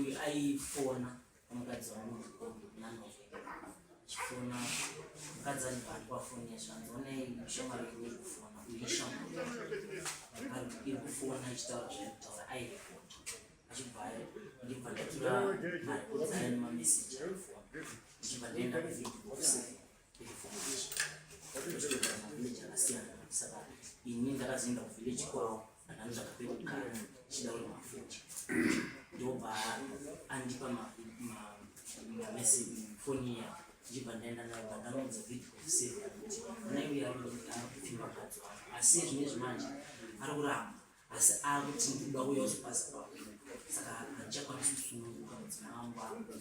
Uyu aifona pamukadzi wangu naNove, achifona mukadzi achibva andipa foni yacho, anzi onai shamwari yedu iri kufona. Uyu ishamwari iri kufona ichitaura zvairi kutaura, airekota achibva ndibva ndatura marekodzi aya nemameseji aifona, ndichibva ndaenda kuvideo office mavillage akasiyana. Saka ini ndakazoenda kuvillage kwavo, ndakanotsvaga pekugara ndichida uri mafuta, ndobva andipa mameseji foni iya, ndichibva ndaenda nayo, bva ndanoudza video officer kuti onai uyo ari kupfimba mukadzi wangu, asi zvinezvi manje ari kuramba, asi akuti ndikuda kuuya kuzopaza pavo, saka handichakwanisi kusununguka mudzimai wangu akuti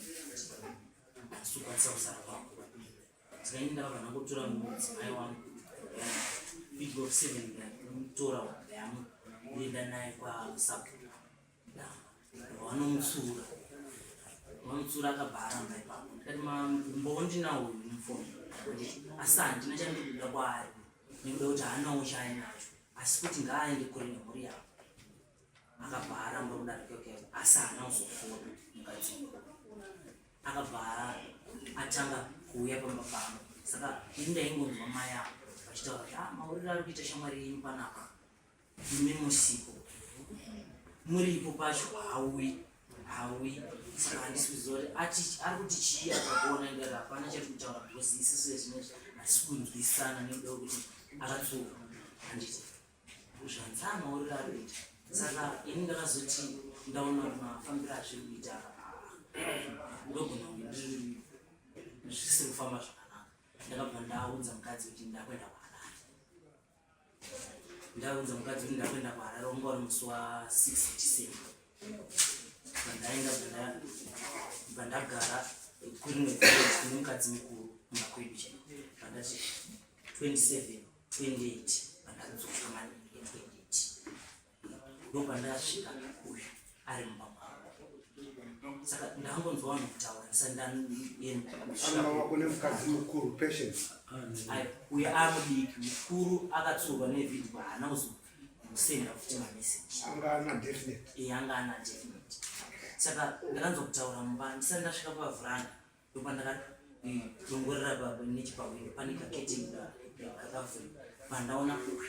handisi kukwanisa kusara kwangu. Saka ini ndakabva ndangotora mudzimai wangu video of seven, ndamutora ndamuenda naye kwasabhuku, vanomutsura, vamutsura, akabva aramba ipapo. Ndikati umbowo ndinawo uyu mufoni, asi handina chandikuda kwaari nekuda kuti haanawo chaainacho, asi kuti ngaaende kure nemhuri yavo. Akabva aramba kudaro kekeko, asi haana kuzofona mukadzi uyu. Akabva atanga kuuya pamba pangu. Saka ini ndaingonzwa mai avo vachitaura kuti, ah, mauriro ari kuita shamwari yenyu panapa imi musipo, muripo pacho hauyi, hauyi. Saka handisi kuziva kuti ati ari kuti chii. Akakuona ndikati hapana chati kutaura because isisu ezvinezvi hatisi kunzwisana nekuda kwekuti akatsuka, handiti zvanzi amauriro ari kuita. Saka ini ndakazoti ndaona kuti mafambiro azviri kuita ndogona kunge ndiri zvisiri kufamba zvakanaka, ndakabva ndaudza mukadzi kuti ndakuenda kuHarare. Ndaudza mukadzi kuti ndakuenda kuHarare, wanga uri musi wa6 December. Pandaenda bva ndagara kurimwe village kune mukadzi mukuru kumba kwedu chaiko. Pandati 27, 28, pandadzoka manini 28, ndopandasvika uyu ari mumba mangu. Saka ndangonzwa vanhu kutaura ndisati ndaenda. Anga wako nemukadzi mukuru, Patience? Ai, uyu amudiki, mukuru akatsurwa nevideo, haana kuzosenda futi mameseji. Anga ana definite? Iye anga ana definite. Saka ndakanzwa kutaura mumba ndisati ndasvika pavhuranda, ndopandakadongorera nechepawindo, pane kaketeni kakavhurika, pandaona uyu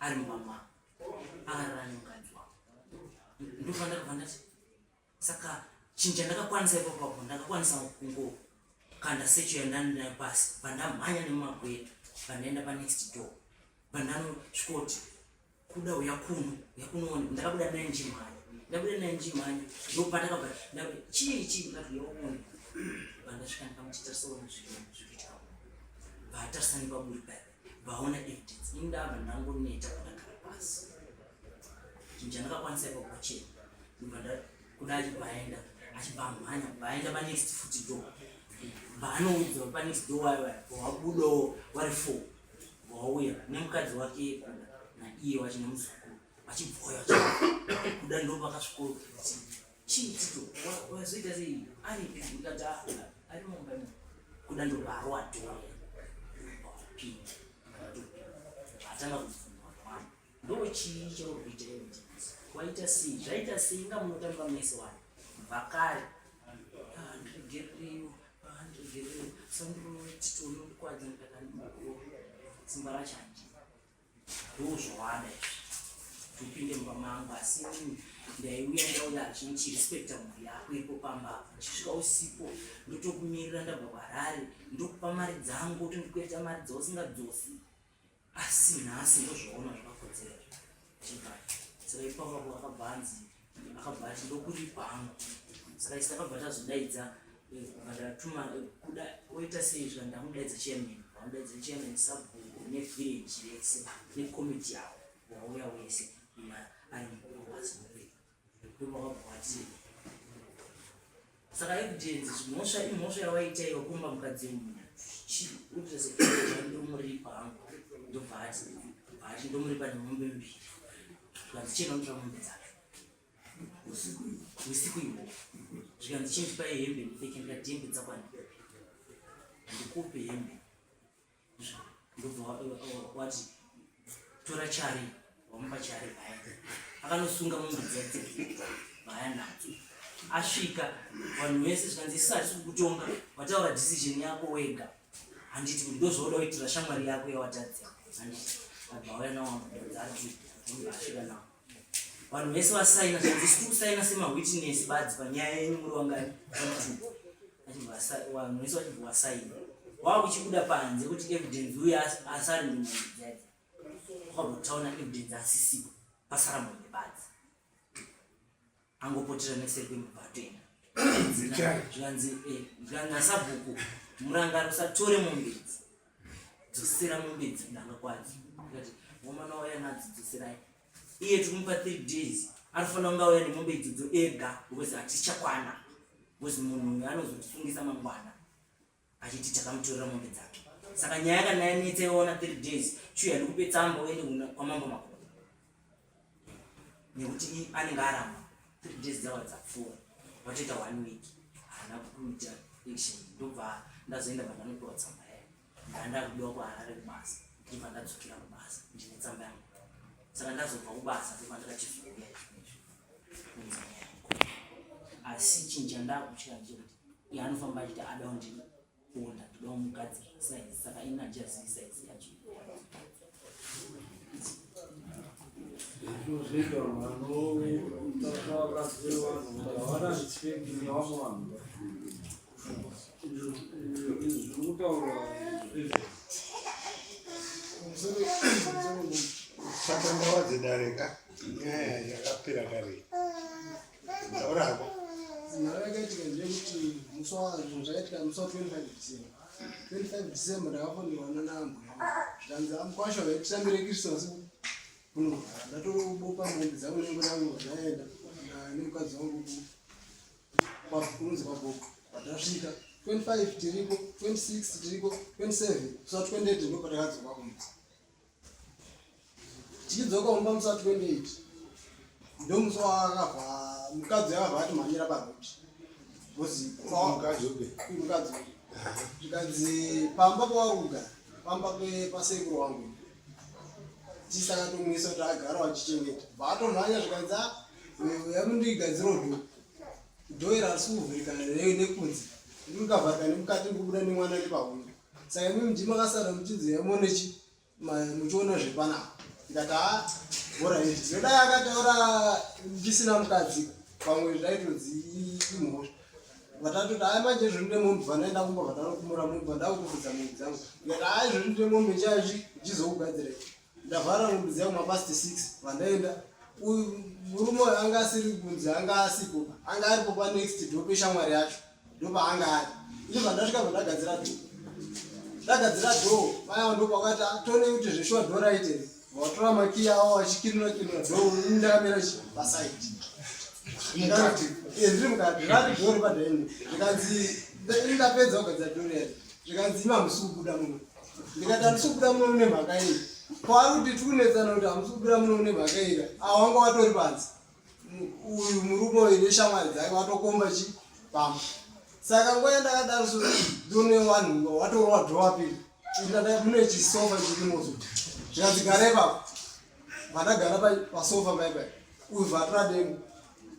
ari mumba mangu akarara nemukadzi wangu. Ndopandakabva ndati, saka chinhu chandakakwanisa ipapapo, ndakakwanisa kungokanda secho yandandinayo pasi, pandamhanya nemumagwera, pandaenda panext door, pandanosvikoti kuda uya kuno, uya kunoona. Ndakabuda naye ndichimhanya, ndabuda naye ndichimhanya, ndopandakabva ndakuti chii chii, ndikati uya uone. Pandasvika ndikamuti tarisaona zvikuitika, vatarisa nepaburi paya, vaona evidence. Ini ndabva ndangoneta, kundagara pasi. Chinhu chandakakwanisa ipapo chena, ndobva kuda achibva aenda, achibva amhanya, bva aenda panext futi door, vaanoudzwa panext door wayo vabudawo vari four, vauya nemukadzi wake kuda naiye wacho nemuzukuru, vachibvoya kuda. Ndo vakasvikoti chii tito wazoita sei, aripi? Ndikati ari mumba imo. Kuda ndovarwa door, vapinda, atanga kubvunwa mwana, ndo chii chauri kuita evidence, waita sei, zvaita sei, inga munotamba mese wani vakare. Ah, ndiregerereyo, ah, ndiregerereyo, sandiro tito unondikwadza. Ndikati simba racho handina, ndozvawada izvi tupinde mumba mangu, asi inini ndaiuya, ndauya zvinchirespecta mhuri yako iripo pamba apa, ndichisvika usipo, ndotokumirira ndabva kuHarare, ndokupa mari dzangu, tondikwereta mari dzausingadzosi, asi nhasi ndozvaona zvakakodzera chibva. Saka ipapo akabva anzi, akabva ati ndokuripa hangu. Saka isi takabva tazodaidza, ndatuma kuda oita sei, zvika ndamudaidza chairman, vamudaidza chairman, sabhuku nevillage yese nekomiti yavo, wauya wese ari mukuru wasi, ndopakabva vati saka evidence, mhosva imhosva yawaita iwe kumba mukadzi wemunhu, ndomuripa hangu. Ndobva ati, ati ndomuripa nemombe mbiri. Zvikanzi chienda unotora mombe dzacho usiku ihwo. Zvikanzi chindipai hembe ndipfeke. Ndikati hembe dzakwana, ndikupe hembe. Ndobva wati tora chari, wamupa chari, vaya akanosunga mombe dzadze, vaya nadzo. Asvika vanhu vese zvikanzi isu hatisi kukutonga, wataura decision yako wega. Handiti kuti ndozvauda kuitira shamwari yako yawatadzira. Handiti abva auya nawo amadhodza ari asvika nawo. Vanhu vese vasaina zvikanzi isu tiri kusaina semawitness badzi panyaya yenyu muri wangani? Vanhu vese vachibva vasaina. Wakuchibuda panze kuti evidence uye asari ndimombe dzadzi. Wakabva taona evidence asisipo pasara mombe badzi. Angopotera neseri kwemubva atoenda. Zvikanzi eh, zvikanzi nasabhuku murangari usatore mombe idzi. Dzosera mombe idzi kudanga kwadzo. Ndikati mukomana wauya nadzo dzoserai. Iye tikumupa 3 days anofanira kunge auya nemombe idzodzo ega because hatichakwana because munhu uyu anozotisungisa mangwana achiti takamutorera mombe dzake. Saka nyaya kana yanetsa iwaona 3 days chiuya ndikupe tsamba uende kwamambo Makoni nekuti anenge aramba 3 days dzava dzapfuura watoita one week haana kuita action ndobva ndazoenda vandanopiwa tsamba yayo ndanda kudiwa kuharare kubasa ndibva ndadzokera kubasa ndine tsamba yangu saka ndazobva kubasa ndobva ndakachizouya izvozvo kunza nyaya yangu asi chinhu chandakutya ndechekuti iye anofamba achiti ada kundiponda ndoda kumugadzirira saizi saka ini handichazivi saizi yacho. Zvinozoita vanhu vanotasva vakadzi vevanhu havana respect nevamwe vanhu. Izvi zviri kutaurwa izvi. Saka nguva dzedarika nyaya yakapera kare. Taurako. Nhau yakaitika ndeyekuti musi wa zvinhu zvakaitika musi wa 25 December. 25 December ndakafonerwa nana ambuya vangu zvikanzi amukwasha vaititambire Christmas kunogara ndatobopa mombe dzangu nenguva yangu ndaenda nemukadzi wangu kunonzi kwagogo patasvika 25 tiriko 26 tiriko 27 musi wa 28 ndo patakadzoka kumba. Tichidzoka kumba musi wa 28 ndomusi waakabva mukadzi akabva atimhanyira paroti because Mukadzi upi? Mukadzi uyu zvikanzi pamba pavari kugara pamba pasekuru wangu tisakatomwisa kuti agara achichengeta bva atomhanya zvikanzi yamundigadzira door door iri harisi kuvhurika nekunze rikavharika nemukati ndikubuda nemwana nepahwindo saka imi ndimi makasara muchinzi yamuone chi muchiona zvepanapa. Ndikati ha alright zvodai akataura ndisina mukadzi pamwe zvaitonzi imhosva vatatoti hai manje izvo ndine mombe vandaenda kumba vandanokumura mombe vandakukufudza mombe dzangu. Ndikati hai izvo ndine mombe chachi ndichizokugadzira ndavhara mombe dzangu mapast 6 vandaenda. Uyu murume uyu anga asiri kunze anga asipo anga aripo panext door peshamwari yacho ndopaanga ari. Ndibva ndasvika vandagadzira door ndagadzira door vaya ndopakati tone kuti zveshuwa door raite vatora makiya avo vachikinura kinura door ini ndakamira chi pasaidi. Mukati. Ndiri mukati rari door padining zvikanzi ini ndapedza kugadzira door yacho zvikanzi imi hamusi kubuda muno. Ndikati handisi kubuda muno nemhaka iyi kwaari kuti tikunetsana kuti hamusi kubuda muno nemhaka iyi avo vanga vatori panze uyu murume uyu neshamwari dzake vatokomba chi pamba. Saka nguva yandakadaro so ndone vanhu vatorova door piri mune chisofa chirimozo zvikanzi gara ipapo vandagara pasofa paipai uyu vatora demo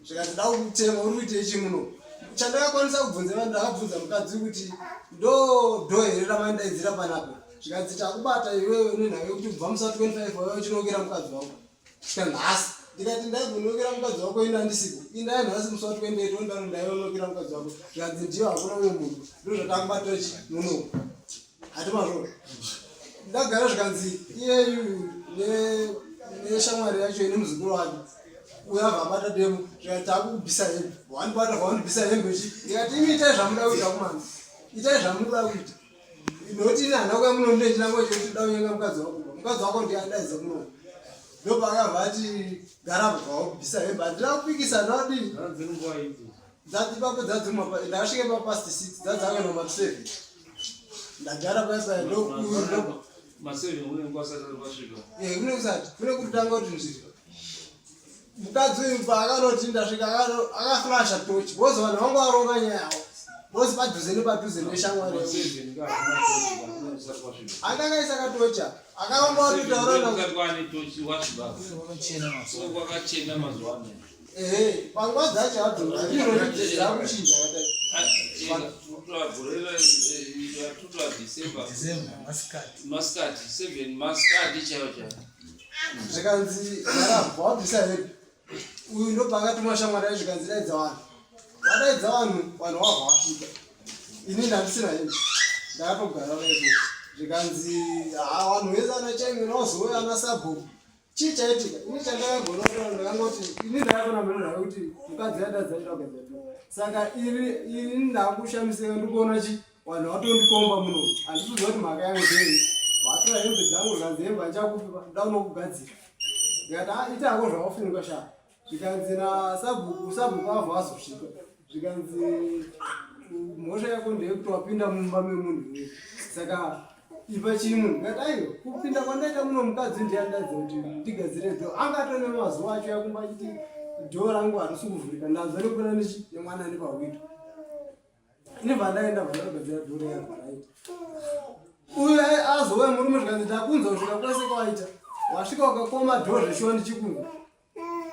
zvikanzi da kutema uri kuitei chimuno. Chandakakwanisa kubvunza vanhu ndakabvunza mukadzi kuti ndo door here ramandaidzira panapa zvikanzi takubata iwewe nenhau yekuti kubva musi wa 25 waiva uchinokera mukadzi wako kusvika nhasi. Ndikati ndaigonokera mukadzi wako ini handisipo indai nhasi musi wa 28 ondaro ndaionokera mukadzi wako zvikanzi ndiyo hakuna umwe munhu ndozvatakubata chi muno hati mazvo ndagara zvikanzi iyeyu neshamwari yacho ine muzukuru wake uyo abva abata demo zvikati takukubvisa hembe wandibata vawandibvisa hembe chi ndikati imi itai zvamuda kuita kumana itai zvamuda kuita nokuti ini handina kuya muno ndine chinangwa chekuti da kunyenga mukadzi wako mukadzi wako ndiye andaidza muno ndopaakabva ati gara bva wakubvisa hembe handina kupikisa ndadii Dzadzi ipapo dzadzimwa ndakasvika ipapo past 6 dzadzakaenda kuma 7 ndagara paya paya ndo kune kusati kune kutanga kuti nzviri mukadzi uyu paakanoti ndasvika akaflasha tochi because vanhu vanga varonga nyaya yavo because padhuze nepadhuze neshamwari akanga katocha akaramba watotaura kwakachena mazuva ano. Ehe, panguva dzacho hadzo zvakuchinja zvikanzi marabva wabvisa hembe uyu ndopakatumwa shamwari yacho zvikanzi daidza vanhu vadaidza vanhu vanhu wabva wasvika ini ndandisina hembe ndakatogara vaiko zvikanzi ha vanhu vese ana chaimwe nozouya ana sabhuku Chii chaitika? Ini chandakagona kutaura ndakangoti ini ndakagona mhino zvake kuti mukadzi atadza kuita kugadzira doro. Saka iri ini ndakushamisika ndikuona chi vanhu vatondikomba muno. Handisi kuziva kuti mhaka yangu ndei. Vatora hembe dzangu zvikanzi hembe handichakupi ndoda kunokugadzira. Ndikati ah ita hako zvawafunga sha. Zvikanzi nasabhuku sabhuku avho azosvika. Zvikanzi mhosva yako ndeyekuti wapinda mumba memunhu iwe. Saka ipa chimwe ndikati aiwa kupinda kwandaita muno mukadzi ndiye andaidza kuti ndigadzire dho anga atone mazuva acho yakumba achiti dho rangu harisi kuvhurika ndanzwa nekupinda nechi nemwana ane pahwito inibva ndaenda vandakagadzira dho reya right uyu azouya murume zvikanzi ndakunza kusvika kwese kwawaita wasvika ukakoma dho zveshuwa ndichikunza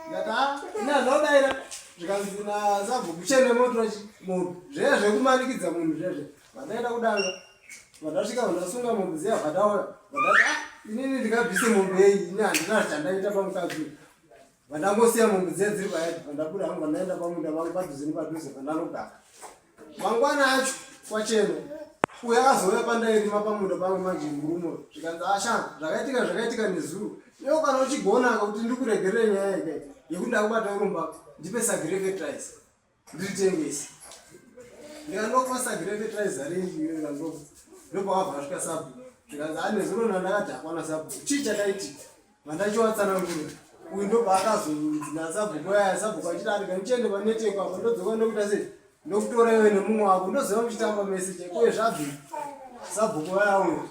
ndati ah, ini handinodaira zvikanzi nasabhuku chene motora mombe zveya zvekumanikidza munhu zvezve vandaenda kudanga vandasvika vandasunga mombe dziya vandauya vandati ah inini ndikabvise mombe yeyi ini handina chandaita pamukadzi uyu vandangosiya mombe dziya dziri payadhi vandabuda hangu vandaenda pamunda vangu padhuze nepadhuze vandanogara Mangwana acho kwachena uyo akazouya pandairima pamunda pangu manje murume uyu zvikanzi asha zvakaitika zvakaitika nezuro iwo kana uchigonaka kuti ndikuregerere nyaya yekaita yekuti ndakubata urumba ndipe sagi refertilizer ndiritengese ndikandokupa sagi refertilizer renyu ndikandokupa ndopakabva asvika sabhu zvikanzi anezuro nandakadhakwa nasabhu chii chakaitika Vandachiwatsanangura uyu ndopaakazonzi nasabhuku aya sabhuku achiti arega ndichiende paneteko apo ndodzoka ndokuita sei ndokutora iwe nemumwe wako ndoziva muchitamba mese chaiko zvabvi sabhuku vaya uyo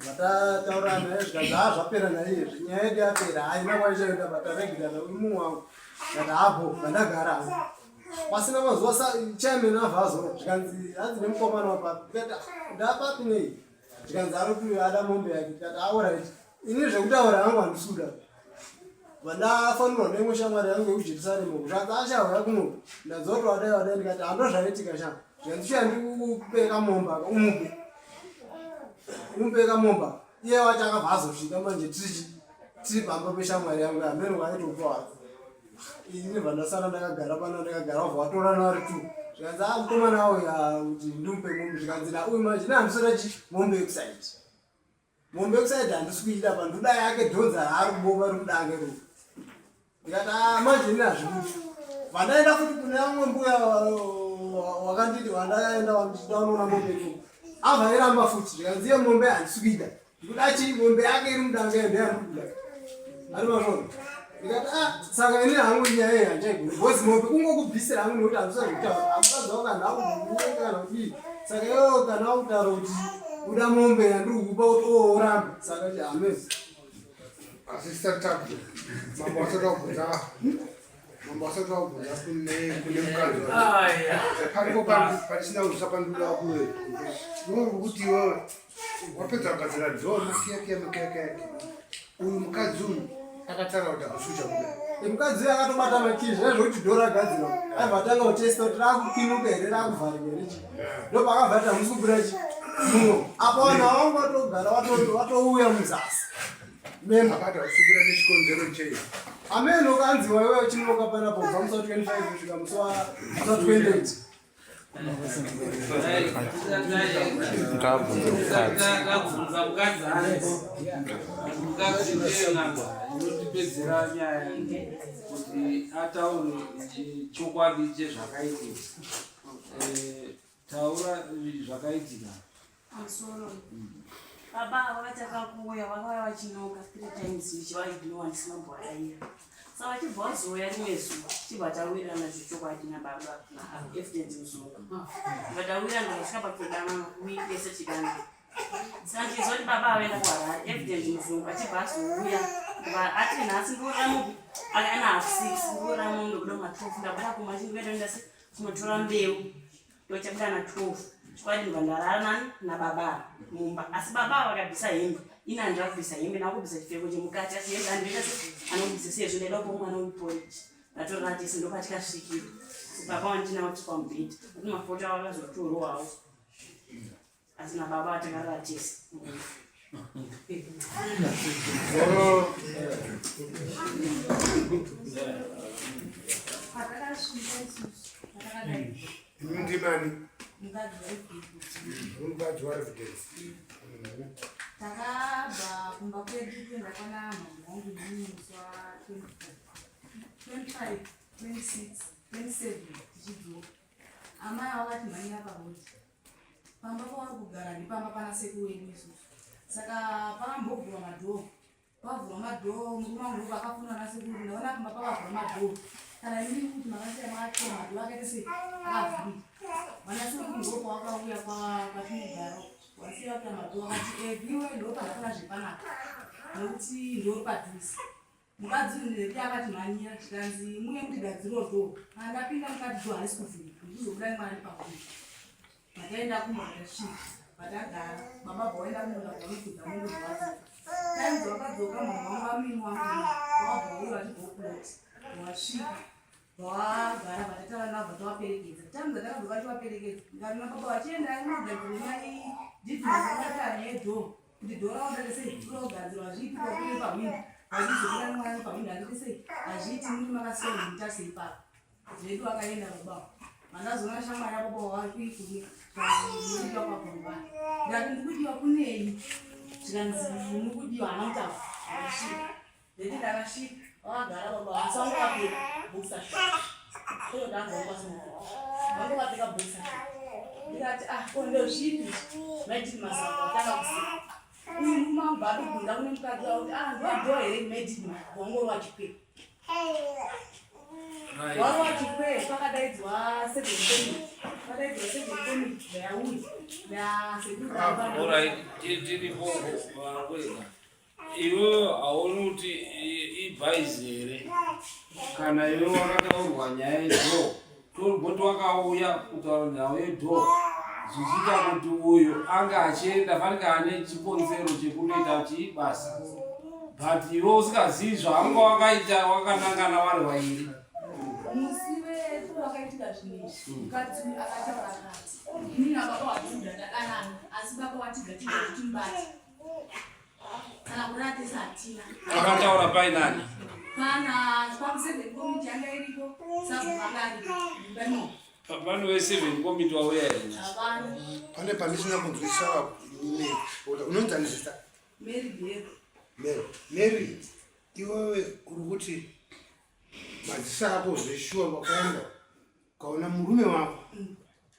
vatataura naye zvikanzi haa zvapera naiye nyaya yedu yapera haina kwaichaenda bataregirana uyu mumwe wangu ndati hapo vandagara hangu pasina mazuva chairman avhazo zvikanzi hanzi nemukomana wapapi ndikati ah, ndapapi nei zvikanzi ari kuti ada mombe yake ndikati aorit ah, Ini zvekutaura hangu handisi kuda. Vandafanirwa neimwe shamwari yangu yekuJerusarema zvanzi achauya kuno. Ndadzoti wadai wadai ndikati hando zvaitika sha. Zvanzi chiya ndikupe kamomba aka umupe. Umupe kamomba. Iye wacho akabva azosvika manje tiri tiri pamba peshamwari yangu hameno kwaitopa wako. Ini vandasara ndakagara pano ndakagara wabva watorana vari two. Zvikanzi ah mukomana auya kuti ndimupe mombe zvikanzi na uyu manje nahandisora chi mombe yekusaiti. Mombe yekusaidi handisi kuida pa ndoda yake dhonza raari kubova ri kudange ro. Ndikati ah manje ini hazvikuti. Vandaenda futi kune vamwe mbuya wakanditi vandaenda vandichida unoona mombe ikoko. Abva airamba futi zvikanzi iye mombe handisi kuida. Ndikuda chii mombe yake iri mudange iyo ndeyandiri kuda. Ari mazvona. Ndikati ah saka ini hangu nyaya iyi handichaigoni because mombe kungokubvisira hangu nekuti handisati kutaura. Hamukadzi wako kana akukunyenga kana kudii. Saka iwewe kana wakutaura kuti uda mombe yandiri kukupa kuti oo urambe saka chi hamezi. Assistant Tabu, mambo asati wabvunza mambo asati wabvunza kune kune mukadzi paripo patisina kuzvisa pandinoda kuwe iwe kuti iwewe wapedza kugadzira dhoo makiyakiya makiyakiya uyu mukadzi uyu akatara kuti hakusi uchabuda mukadzi uyu akatobata makii zvaiva zvekuti dhoo ragadzirwa aibva atanga kutesta kuti rakukinuka here rakuvharika here chi ndopakabva ati hamusi kubuda chi muno apa vanhu avangu vatogara watouya muzasi akati hakusi kubuda nechikonzero chei ameno kanzi waiuya uchinoka panapo kubva musi wa 25 kusvika musi wa 28 Ngabvunze mukadzi. Ngabvunza mukadzi aripo. Mukadzi ndiye n'anga inotipedzera nyaya kuti ataure chokwadi chezvakaitika. Eh, taura zvakaitika. Pamusoro. Baba ava vataka kuuya vakauya vachinoka three times ndichivaignore ndisina kumbovadaira. Saka vachibva vazouya rimwe zuva tichibva tawirirana zvechokwadi nababa naEvidence Muzungu. Tibva tawirirana kusvika pakutodanana week yese tichidanana. Saka ndichiziva kuti baba avaenda kuHarare Evidence Muzungu achibva azouya ndobva ati nhasi ndorara mupi akaenda half six ndorara muno ndobuda kuma 12 ndabuda kumba chindoenda se kunotora mbeu ndochabuda na 12 chokwadi ndobva ndarara nani nababa mumba asi baba vakabvisa hembe ini handina kubvisa hembe ndakubvisa chipfeko chemukati asi hembe handinoita se anobvisa sezvo ndaida kupa mwana weporiji Vatorara tese ndopatikasvikira. Baba wandinawo tiri pamubhedha. Kuti mafoto avo akazotorwawo. Asi nababa vatakarara tese. Imi ndimani? Mukadzi waEvidence. Takabva kumba kwedu kuenda kwana mhamha wangu inini musi wa 24 25 26 27 tichidzoka amai avo vatimhanyira parodi pamba pavari kugara ndipamba pana sekuru wedu isusu saka pakambovhurwa madhoo pavhurwa madhoo murume wangu ndobva akafona nasekuru ndaona pamba pakavhurwa madhoo kana imini kuti makasiya makatiwa madhoo akaita sei akavhurika vana sekuru ndopawakauya kwatinogara wasiya kuita madhoo akati eviwe ndopandafona zvepanapa nekuti ndopadhuze mukadzi uyu ndeti akatimhanyira zvikanzi muye mutigadziro dhoo kana ndapinda mukati dhoo harisi kuvhurika ndikuzobuda nemwana ndipahuni Vakaenda kumba vakasvika vatagara baba bvawaenda kumunda kwavanofudza mombe zvavadzoka time dzavakadzoka mama vangu vamini wangu vakabva vauya vachibva kuplot vasvika vagara vatataura navo vatavaperekedza time dzatakabva vativaperekedza ndikati nababa vachienda kunogadzira mai didimaataa nyaya kuti dhoo rawo sei rinogadzirwa hazviiti kwakuve pahwindo vachizobuda nemwana pahwindo handiti sei hazviiti muni makasiya zviita sei papa Zvedu vakaenda baba. Mandazoona shamwari yavo baba vari kuikuruka. Ndikudiwa kwababa. Ndati ndikudiwa kunei? Zvikanzi mukudiwa hana kutaura. Ndasvika. Ndeti ndakasvika. Vakagara baba. Asi vanga vapfeka boxer short. Iyo ndanga vanga vasina kupfeka. Vanga vapfeka boxer short. Ndikati ah ko ndozvipi? Maitini masaka atanga kuseka. Uyu murume wangu baba kune mukadzi wavo kuti ah ndodhoa here maitini wangori wachipfeka. Wari wachikwe pakadaidzwa seven committee pakadaidzwa seven committee yauya nasekuru tiripo vakwega iwe haoni kuti ibhaizi here kana iwe wakataurwa nyaya yedhoo toboti wakauya kutaura nhau yedhoo zvichiita kuti uyu anga achienda fanike ane chikonzero chekunoita chii basa but iwe usingazivi zvaanga wakaita wakanangana wari wairi musi wetu wakaitika zvinhu izvi hmm. mukadzi uyu akataura akati ini nababa watiga tadanana asi baba watiga tiga kuti mubate kana kuratisa hatina akataura painani pana pamuseven komiti yanga iriko sabvanga ariko imo Vanhu veseven committee wauya here? Pane pandisina kunzwisisa inini. Unonzani zita? Mary Bhero. Mary. Mary, iwewe uri kuti maziso ako zveshuwa wakaenda ukaona murume wako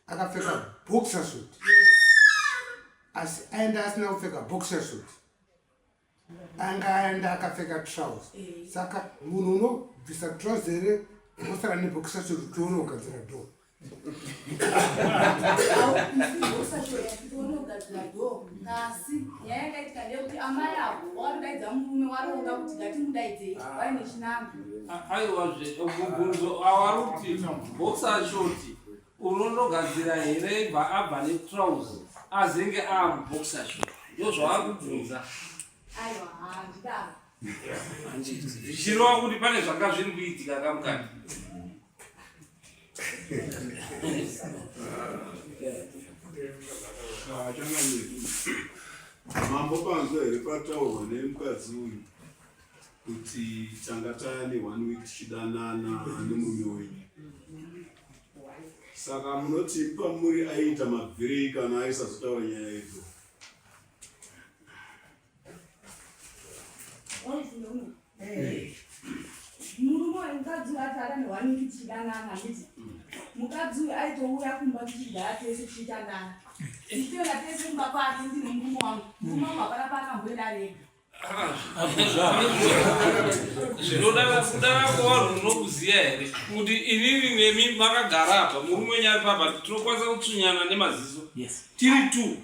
akapfeka boxer suit. Asi aenda asina kupfeka boxer suit. anga aenda akapfeka trouse eh. saka munhu unobvisa trouse here unosara neboxer short kuti uone kugadzira door asi nyaya yakaitika ndeyekuti amai avo wakatodaidza murume waronga kuti ngatimudaidzei vaine chinanga aiwa mubvunzo awari kuti boxer short unondogadzira here ibva abva netrouse azenge amuboxer short ndozvavari kubvunza aiwa handidaro zvichireva kuti pane zvanga zviri kuitika kamukati Mambo panzwa here pataurwa nemukadzi uyu kuti tanga tane one week tichidanana nemurume wenyu saka munoti pamuri aiita mabvirei kana aisazotaura nyaya idzo Murume uyu mukadzi uyu ati ane one week tichidanana handiti mukadzi uyu aitouya kumba tichigara tese tichitandana tichitoenda tese kumba kwake ndine murume wangu murume wangu hapana paakamboenda ari ega Zvinoda kudara kuvanhu munokuziva here kuti inini nemi makagara apa murume wenyu ari papa tinokwanisa kutsunyana nemaziso tiri two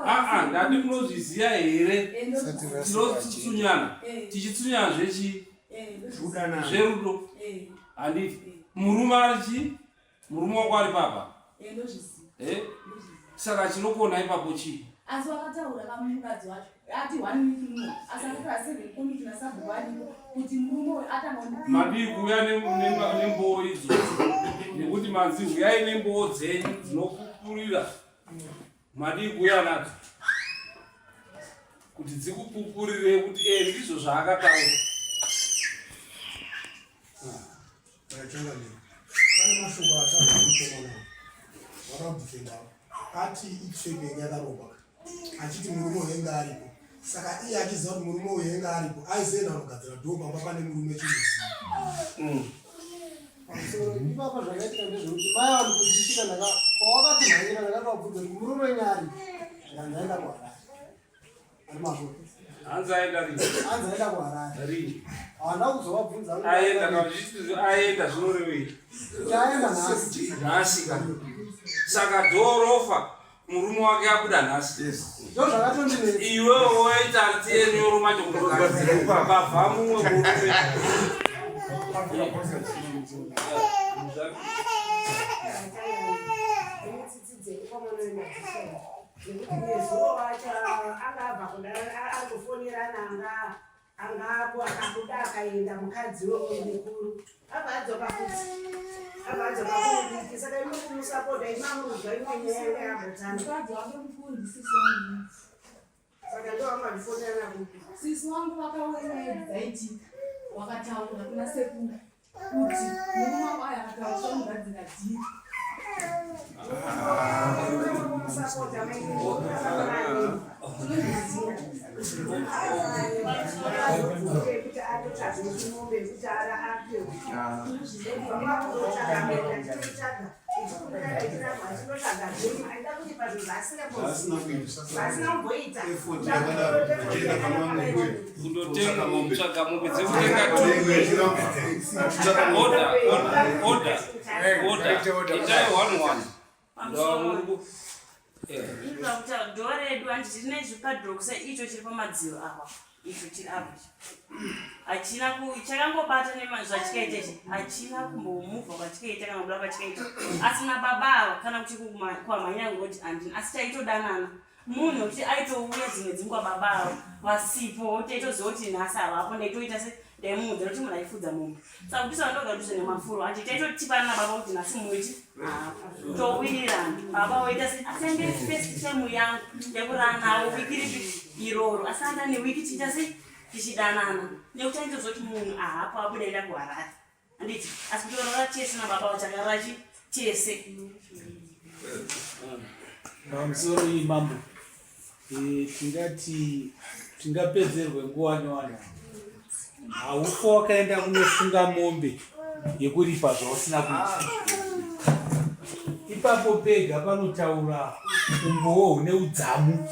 aa ndati munozviziva here tinotsunyana tichitsunyana zvechii zverudo handiti murume ari chii murume wako ari papa saka chinokona ipapo chii Asi wakataura kamukadzi wacho ati one week muno asi akataura seven committee nasabhuku aripo kuti murume uyu atanga Madii kuuya nemboo idzo nekuti manzi huyai nemboo dzenyu dzinopupurira. Madii kuuya nadzo kuti dzikupupurire kuti e ndizvo zvaakataura. Changamire, pane mashoko ataurwa nemukomana wakadhifenda ati itsveke yanga yakarongwa achiti murume uyu ainge aripo saka iye achiziva kuti murume uyu ainge aripo aizoenda kunogadzira dhoo pamba pane murume chirudzii. Pamusoro ipapa zvakaitika ndezvekuti mai vanhu kuchisvika ndaka pawakatimhanyira ndakatovabvunza kuti murume wenyu aripo zvikanzi aenda kuHarare. Ari mazvo. Hanzi aenda rini? Hanzi aenda kuHarare. Rini? Haana kuzovabvunza. Aenda kana zvichiti aenda zvinorevei? Kuti aenda nhasi. Nhasi ka. Saka dhorofa murume wake abuda nhasi. Ndo zvakatondinetsa. Iwe woita tiye nyoro manje kutogadzira pabva mumwe murume. Nekuti nezuro wacho anga abva kuda ari kufonerana anga anga apo akabuda akaenda mukadzi wemunhu mukuru abva adzoka futi abva adzoka kuudiki saka imi kumusapota imi amuruzwa imwe nyaya yanga yambotanga. Mukadzi wake mukuru ndisisi wangu. Saka ndo vanga vachifonerana kupi? Sisi wangu vakauya nyaya idzi dzaitika wakataura kuna sekuru kuti murume wangu aya akataura zvamugadzira dhiri. Kundotenga kutsvaga mombe dzekutenga order, order, order, itai one one. Pamusoro. Dhoo redu handiti rine zvipadhirokisa icho chiri pamadziro apa icho chiri apa ichi. Hachina ku chakangobata nema zvachikaita ichi hachina kumbomuvha kwachikaita kana kuda kwachikaita asi nababa ava kana kuti kwamhanya ngoti handina asi taitodanana munhu wekuti aitouya dzimwe dzinguva baba ava vasipo taitoziva kuti nhasi havapo ndaitoita se ndaimuudza kuti munhu aifudza mombe saka kuti sandoga kuti zvine mafuro hanti taitotipana nababa kuti nhasi muiti towirirana baba woita se asi ange first time yangu yekurara nawo wiki ripi iroro asi anda newiki tichiita se tichidanana nekuti aitoziva kuti munhu ahapo abuda enda kuHarare handiti asi kuti varara chese nababa vachakarara chi chese. Pamusoro iyi mambo, tingati tingapedzerwe nguva nevanhu haufa wakaenda kunosunga mombe yekuripa zvausina kuita. Ipapo pega panotaura umbowo hune udzamu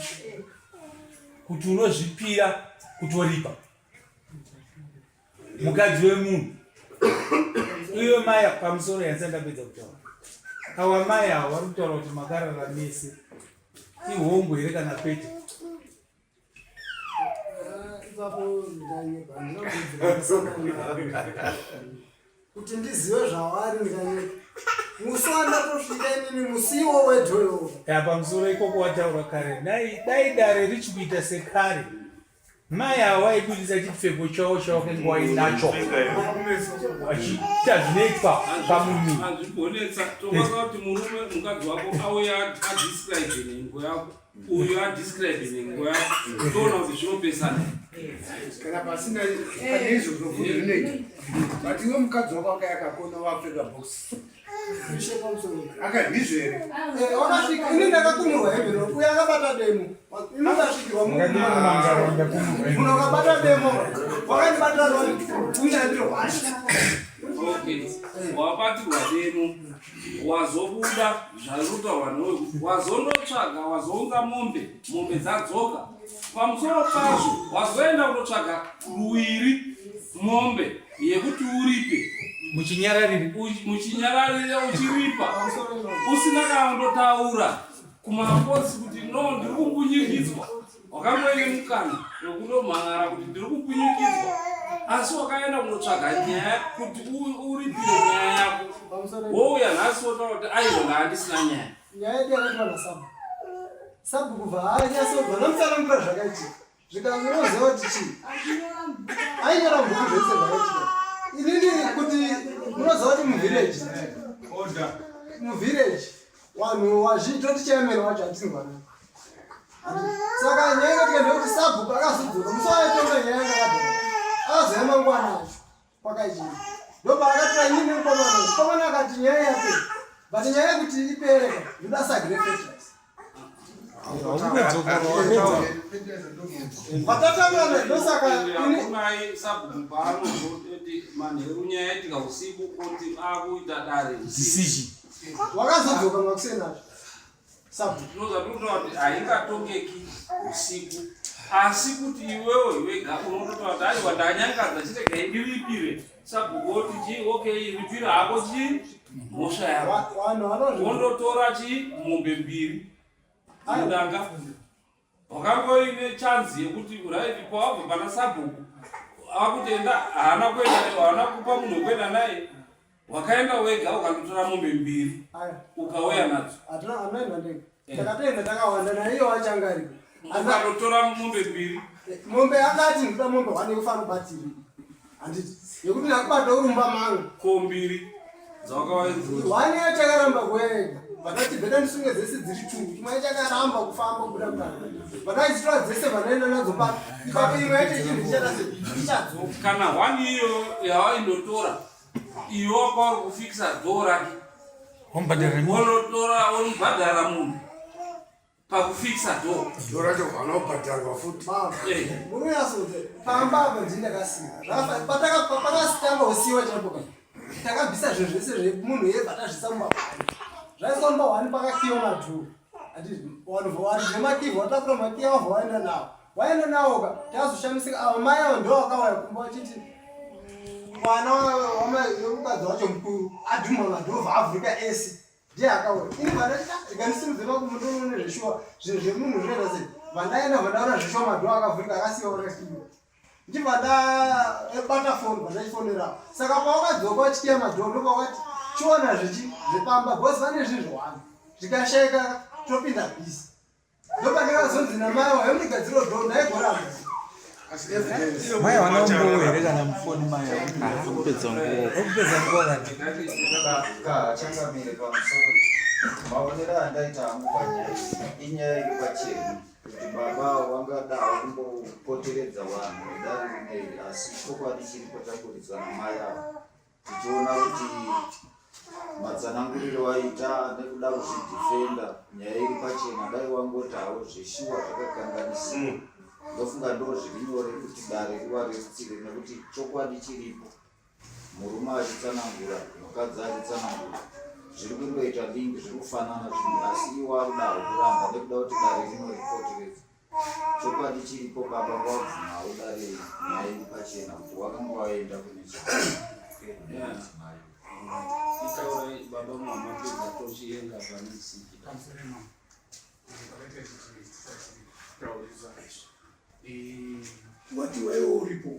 kuti unozvipira kutoripa mukadzi wemunhu iwe maya. Pamusoro yanisa ndapedza kutaura awa mai awa vari kutaura kuti makarara mese ihongo here kana kwete? Ipapo ndanyepa, handina kuti ndizive zvavari ndikanyepa musi wandatosvika inini musiwo wedhoyo. Ya, pamusoro ikoko wataura kare dai dare richikuita sekare mai ava vaibudisa chipfeko chavo chavakange wainacho vachiita zvinoitwa pamuviri. Hazvigonetsa tokwanisa kuti murume mukadzi wako auye adescribe nhengo yako uyu adescribe nhengo yako toona kuti zvinopesana. Kana pasina pane izvozvo futi zvinoita but iwe mukadzi wako akaya akakona wapfeka box akandizvo here? Wakasvika ini ndakakumurwa hembe uyo akabata demo ini ndasvikirwa munhu akabata demo wakandibatira roni unyandirwasha. Okay, wabatirwa demo wazobuda zvarutaurwa newe wazondotsvaga wazounza mombe mombe dzadzoka pamusoro pazvo wazoenda kundotsvaga ruwiri mombe yekuti uripe. Muchinyararire. Muchinyararire uchiripa usina kana kundotaura kumaposi kuti no ndiri kumbunyikidzwa wakangoine mukana wekundomhan'ara kuti ndiri kumbunyikidzwa asi wakaenda kundotsvaga nyaya kuti uripire nyaya yako wouya nhasi wotaura kuti aiwa ndaandisina nyaya. Nyaya yedu yakaitwa nasabhuku. Sabhuku vaanyatsobva namutsanangura zvakaitika. Zvikanzi unoziva kuti chii? Ainyora mubhuku zvese zvakaitika. Inini kuti munoziva kuti muvillage. Order. Muvillage vanhu vazhinji toti chairman wacho hatinzwanani. Saka nyaya inoitika ndeyekuti sabhuku akazodzoka musi waaitonga nyaya yanga akadhara. Akazouya mangwana acho kwakaitika. Ndopaakatora inini nemukomana. Mukomana akati nyaya yapera. But nyaya yekuti ipere ndoda sacrifice. Vatatangana ndosaka ini sabhuku paanozoti manheru nyaya yaitika usiku oti akuita dare decision. Wakazodzoka makuseni acho. Sabhuku. Tinoza tinotaura kuti haingatongeki usiku asi kuti iwewe wega unototaura kuti aiwa ndanyangadza chiregai ndiripire sabhuku oti chii okay ripira hako chii mhosva yako wondotora chii mombe mbiri mudanga wakangoine chanzi yekuti right pawabva pana sabhuku akuti enda haana kuenda haana kupa munhu wekuenda naye wakaenda wega ukandotora mombe mbiri ukauya nadzo hatina anoenda ndega eh. takatoenda takawanda naiyo wachanga ariko ukandotora mombe mbiri eh, mombe akati ndinoda mombe hwane yekufanira kubatira handiti yekuti ndakubata urumba mangu ko mbiri One yachakaramba kuenda vakati bheta ndisunge dzese dziri two imwe yachakaramba kufamba kubuda mutano vakaizitora dzese vanoenda nadzo pa ipapo imwe yacho ichinhu ichadase ichadzoka kana one iyo yawaindotora iyo wanga uri kufikisa dhoo rake wonotora wonobhadhara munhu pakufixa door door racho vanobhadharwa futi eh. munonyatsokuti pamba apa ndini ndakasiya pakasitanga usiwa chaipo ka takabvisa zvinhu zvese zvemunhu yebva tazvisa mumba wani zvaiswa mumba wani pakakiwa madhoo vanhu varidzi vemakiva vatakura makiya vabva vaenda nawo waenda nawo ka tazoshamisika ava mai avo ndo vakauya kumba vachiti mwana wemukadzi wacho mukuru adhuma madhoo vaavhurika ese ndiye akauya ini vandachita rega ndisimudze makumbo ndonoone zveshuwa zvinhu zvemunhu zvinoita sei vandaenda vandaona zveshuwa madhoo akavhurika akasiiwa akasiiwa ndibva ndabata foni vandachifonerawo saka pawakadzoka wachikiya madhoo ndopawakati chiona zvechi zvepamba because vane zvinhu zvawanda zvikashaika topinda bhizi ndopandakazonzi namai wayo mundigadziro dhoo ndaigoramba mai wana umbowo here kana mufoni mai kupedza nguva kupedza nguva kana changamire pamusoro maonero andaita hangu panyaya inyaya iri pachena kuti baba wangadawo kumbopoteredza vanhu vedare rineri asi chokwadi chiripo chaburitswa namai ava tichiona kuti matsananguriro aita nekuda kuzvidhifenda nyaya iri pachena dai wangoti hawo zveshuwa zvakakanganisika mm. ndofunga ndo zviri nyore kuti dare rivarerutsire nekuti chokwadi chiripo murume achitsanangura mukadzi achitsanangura zviri kundoita link zviri kufanana zvinhu asi iwo akudawo kuramba nekuda kuti dare rinoripoteredza Chokwadi chiripo baba ngawabvumawo dare nyaya iri pachena kuti wakanga waenda kune mudzimai. Itaurai baba mama pedza tochienda pane siki. Wati wewe uripo.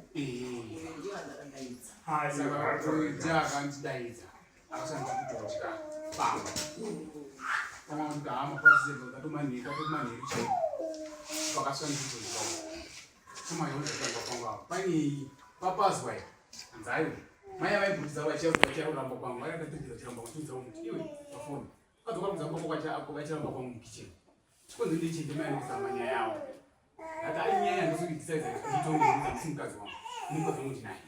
Akandidaidza akashandisa kutodya pamba pamwe kuti hama kwatizebva katomanheka tomanheru chaipo pakashandisa kutodya tomayonzatanga kwangu apo painei papazwa here hanzi aiwa mai avaibudisa vachiramba kwangu vakatapindira chiramba kutudza kuti iwe pafoni kadzoka kudza kwako vachiramba kwangu mukicheni chikonzi ndechii ndimai ndikuzama nyaya yawo ati ainyaya ndozokudecide kuti itonge ndisi mukadzi wangu mukadzi wangu ndinaye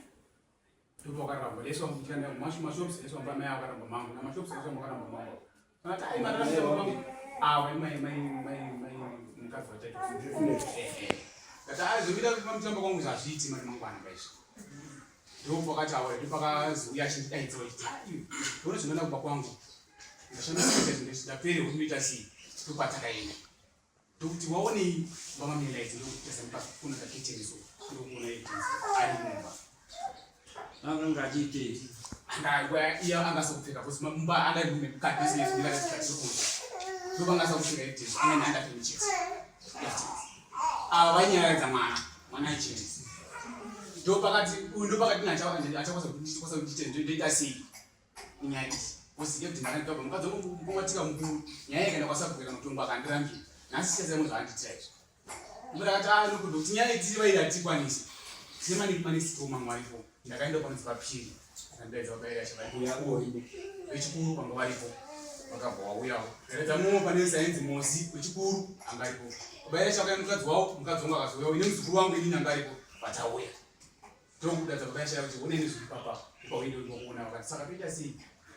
ndopakaramba leswa muchanda mashops leswa mba mai akaramba mangu namashops leswa makaramba mangu ati ai maramba mangu awa mai mai mai mai mukadzi wachaito kati ai zvomita pamutambo kwangu zvazviiti mari mangwana kaizvi ndopakati awa ndopakazouya achindidaidza vachiti ai ndona zvinoenda kumba kwangu ndashandisa zvinhu ndapere unoita sei ndopatakaenda ndokuti waonei mama melaiti ndokutarisa nepakuna kakitchen so ndokuona evidence ari mumba akanga achiitei iye angasakupfeka because mumba anga ari mume mukati nesinezvindikatirikunza ndobva angasakupfeka evidence anga neandafemichesi ava vainyaradza mwana mwana aichemesa ndopakati uyu ndopakati achakwanisa kuti ndoita sei nyaya iyi because yekuti ndakandibaba mukadzi wangu mukomatika mukuru nyaya ikaenda kwasabhuku kana kutongwa akandirambira Nhasi tichaziva zvaandiitira izvi. Ndakati ah no kuti nyaya idzi vairi hatikwanisi. Tine maniki manisi to mamwe aripo. Ndakaenda panonzi papiri. Ndaidza vabairi acho varipo. Vechikuru vanga varipo. Vakabva wauyawo. Ndaidza mumwe pane sainzi Mosi wechikuru anga aripo. Vabairi acho vakaenda mukadzi wavo, mukadzi wangu akazouyawo. Ine muzukuru wangu inini anga aripo. Vatauya. Ndokudatsa vabairi acho kuti oneni zviri papa. Ukaenda unokuona vakati saka toita sei?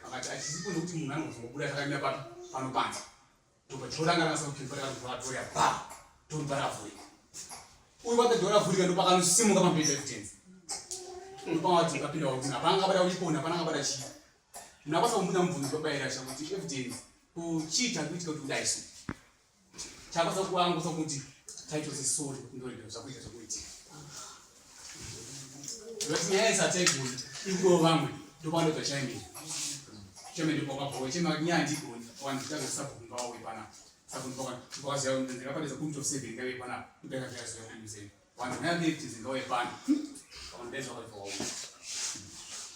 Akati achisipo nekuti munhu anozongobuda takamira papi pano panze. Ndobva chorangana sakupimba rakanzwa ba ndobva ravhurika. Uyu wake dhora ravhurika ndopakanosimuka pamberi evidence. Ndopawati kapinda wakuti hapana akabata uchipona hapana akabata chii. Munhu akwanisa kumbuda mubvunzo babaira sha kuti evidence kuchii chakuitika kuti kudai so. Chakwanisa kuangusa kuti taito sesori kuti ndoregera zvakuita zvakuitika. Ndoti nyaya isataigoni ikuwo vamwe ndopanoda chaimira. Chairman ndopakabva chairman nyaya ndigoni wanditaza sabhuku ngawauye panapa. Sabhuku ndopakaziva ndakapadza kumto 7 ngave panapa. Ndakaziva kumzeni. Wanzi nyaya ndeyekuti ngauye pano. Wakandidaidzwa wakabva wauya.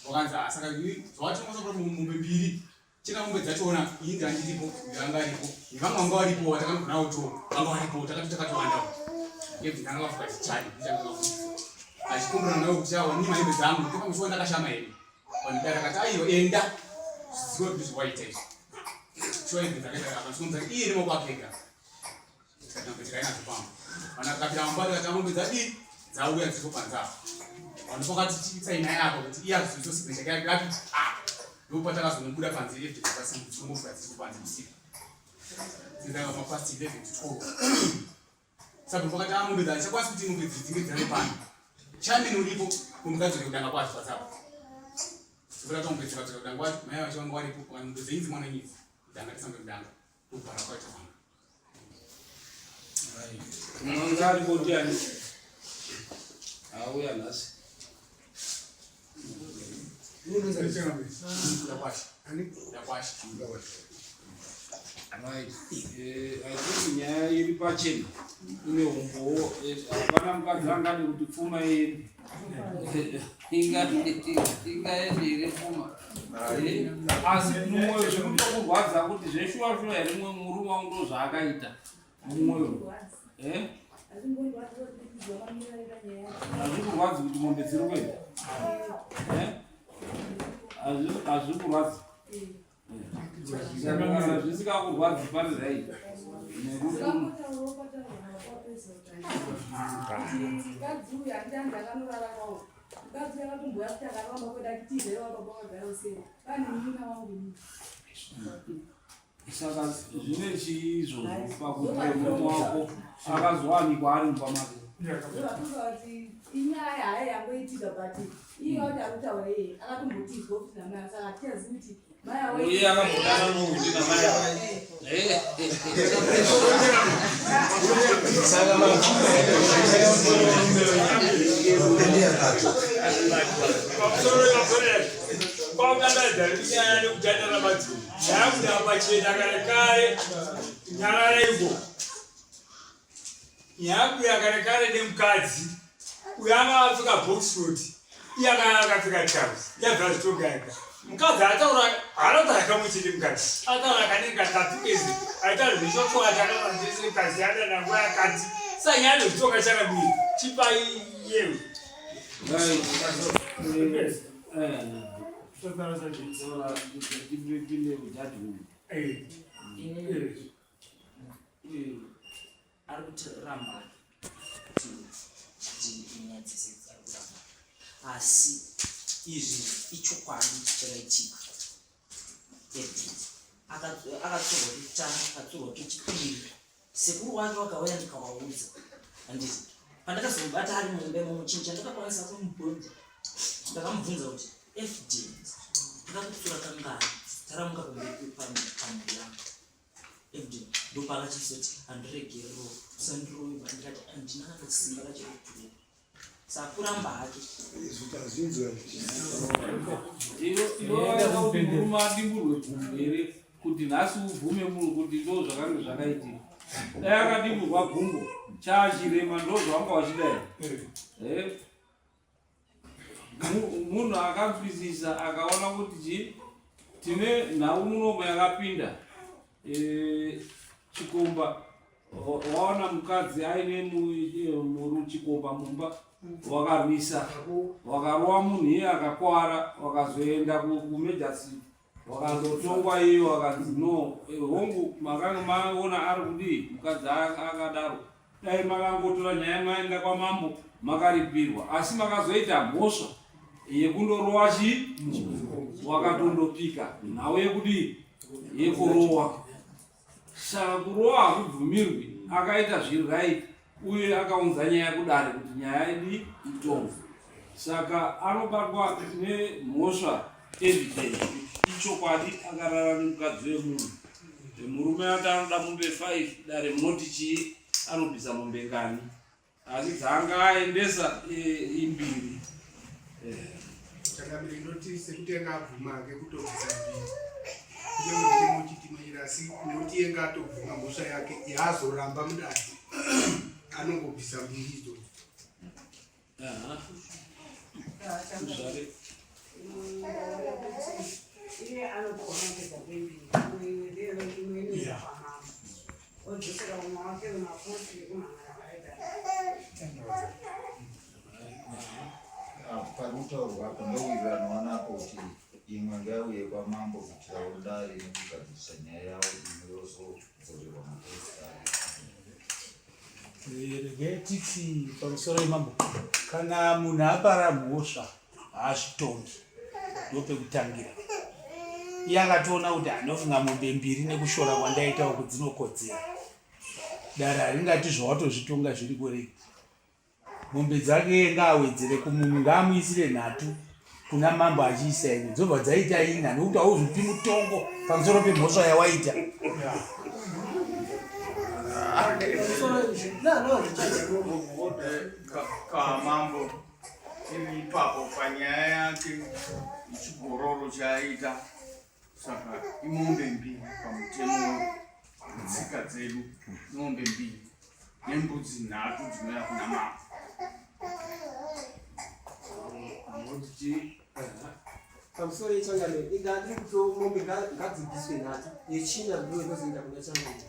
Wakanzi ah saka zvawatingosa kuti mombe mbiri chena mombe dzachona ini ndandiripo ndanga aripo nevamwe vanga varipo vatakanogona nawo to vanga varipo takati takatowandawo yebvi ndanga vafuka chichani ndichanga vafuka achikumbira nawo kuti awa ni mahembe dzangu ndikamuchiwa ndakashama here vanhu akati aiyo enda zviziwe kuti zvawaita izvi shuwa hembe dzakaita akasonza iye nemaoko ake ega Mombe tikainadzo pamba. Vanhu akapinda mumba tikati mombe dzadii dzauya dziri panze apa. Vanhu pakati tsainai apa kuti iye azoito signature yake yapi ah ndopatakazonobuda panze evidence dzakasimudza dziri panze usiku. Dzindanga mapast 11 to 12. Saka pakati ah mombe dzacho kuti mombe idzi dzinge dzave pano. Chairman uripo kumukadzi kudanga kwacho pasapa. Sikuda tombe dzikadzoka kudanga kwacho mai vacho vanga varipo mombe dzenyu mwana nyidzi. Danga tisambe kudanga. Ndobhara kwacho vanhu. Mwanza aripo ndiani? Auya nhasi. Right. I think nyaya iri pachena ine umbowo. Hapana mukadzi angade kuti pfuma iende. Ingaende here pfuma? Asi mumwoyo zvinotokurwadza kuti zveshuwa shuwa here murume wangu ndo zvaakaita mumwoyo. Hazvikurwadzi kuti mombe dziri kuenda? Hazvikurwadzi? Kana zvisikakurwadzi pane right. Nekuti saka zvine chii izvozvo pakuti murume wako akazowanikwa ari mumba make inyaya hayo yangoitika but iye wati akutaura iye akatombotizwa futi namai saka hatichazivi kuti uye akambodana nouti namai kwakutandaidza nekutandara madziro yakuda pachena kare kare nyararaiko Nyakuya kare kare nemukadzi uyo anga akapfeka boxshort iye akanga akapfeka trouse yabva zvitoga yega mukadzi ataura haanotaura kamwe chete mukadzi ataura kanenge katatu eze aitaura zveshokoati akataura zvese mukadzi adana nguva yakati sanyaya nezvitoga chakamira chipai yewe Ari kutiramba kuti nyaya dzese ari kuramba asi izvi ichokwadi chakaitika akatsorwa kekutanga akatsorwa kechipiri sekuru wake wakauya ndikawaudza handiti pandakazomubata ari mumba imomo chinhu chandakakwanisa kumubvunza ndakamubvunza kuti fd ndakakutsura kangani taramuka pamberi pamhuri yangu FD ndopakachizoti andiregerero usandirove ndikati handina kana simba rachekutura sakuramba hake murume adimburwe gumbo here kuti nhasi ubvume munhu kuti ndo zvakange zvakaitika dai akadimburwa gumbo chaachirema ndo zvawanga wachidai eh? Munhu akanzwisisa akaona kuti chi tine nhau munomo yakapinda chikomba. Waona mukadzi aine muruchikomba mumba wakarwisa wakarova munhu iye akakwara wakazoenda kumejasi wakandotongwa iyo wakanzi no eh, hongu makanga maona ari kudii mukadzi akadaro dai makangotora nyaya maenda kwamambo makaripirwa asi makazoita mhosva yekundorowa chii wakatondopika nhau yekudii yekurowa Saka kurowa hakubvumirwi akaita zviri right uye akaunza nyaya kudare kuti nyaya idi itongwe. Saka anobatwa nemhosva evidence ichokwadi akarara nemukadzi wemunhu. Murume ati anoda mombe 5 dare munoti chii anobvisa mombe ngani? Asi dzaanga aendesa imbiri. Changamire ndinoti sekuti yanga abvuma hake kutobvisa mbiri. Kunyange mutemo uchitimanyira asi nekuti yanga atobvuma mhosva yake yaazoramba mudare anongobvisa mbiri idzodzo. Zvare. Iye anokuonekeza kwembiri imwe inoenda kwamambo odzosera umwe wake wemakosi vekumhan'ara vaida. Pari kutaurwa apo ndowirirano wanapo kuti imwe ngaiuye kwamambo kuitirawo dare nekugadzirisa nyaya yavo imwe yozodzorerwa makosi ayo. Regai titi pamusoro yemambo, kana munhu apara mhosva haazvitongi, ndopekutangira. Iye akatoona kuti anofunga mombe mbiri nekushora kwandaita uku dzinokodzera. Dare haringati zvawatozvitonga zviri koreki. Mombe dzake ngaawedzere kumunhu ngaamuisire nhatu kuna mambo achiisa imwe dzobva dzaita ina nekuti hauzvipi mutongo pamusoro pemhosva yawaita. Kamambo tiri ipapo panyaya yake ichigororo chaaita saka imombe mbiri pamutemo wetsika dzedu imombe mbiri nembudzi nhatu dzinouya kuna mambo. Pamusoro yechangamire inga ndiri kuto mombe ngadzibviswe nhatu yechina ndiyo inozoenda kuna changamire.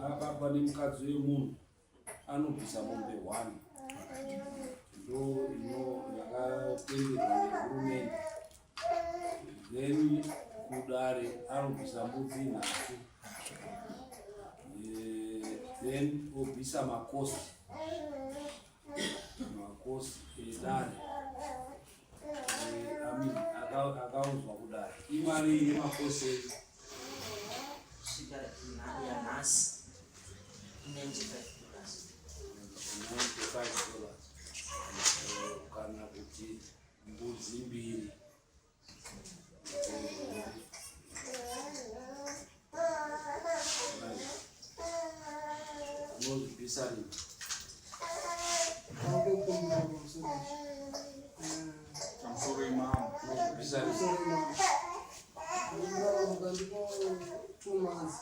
Akabva nemukadzi wemunhu anobvisa mombe one ndo ino yakatenderwa nehurumende then kudare anobvisa mbudzi nhatu eh, then obvisa makosi makosi edare eh, I mean, akaunzwa kudare imari yemakosi Svika yanhasi $95. $95 eh, kana kuti mbudzi mbiri unozvibvisa rini pamusoro imambo unozvibvisa rini Two months.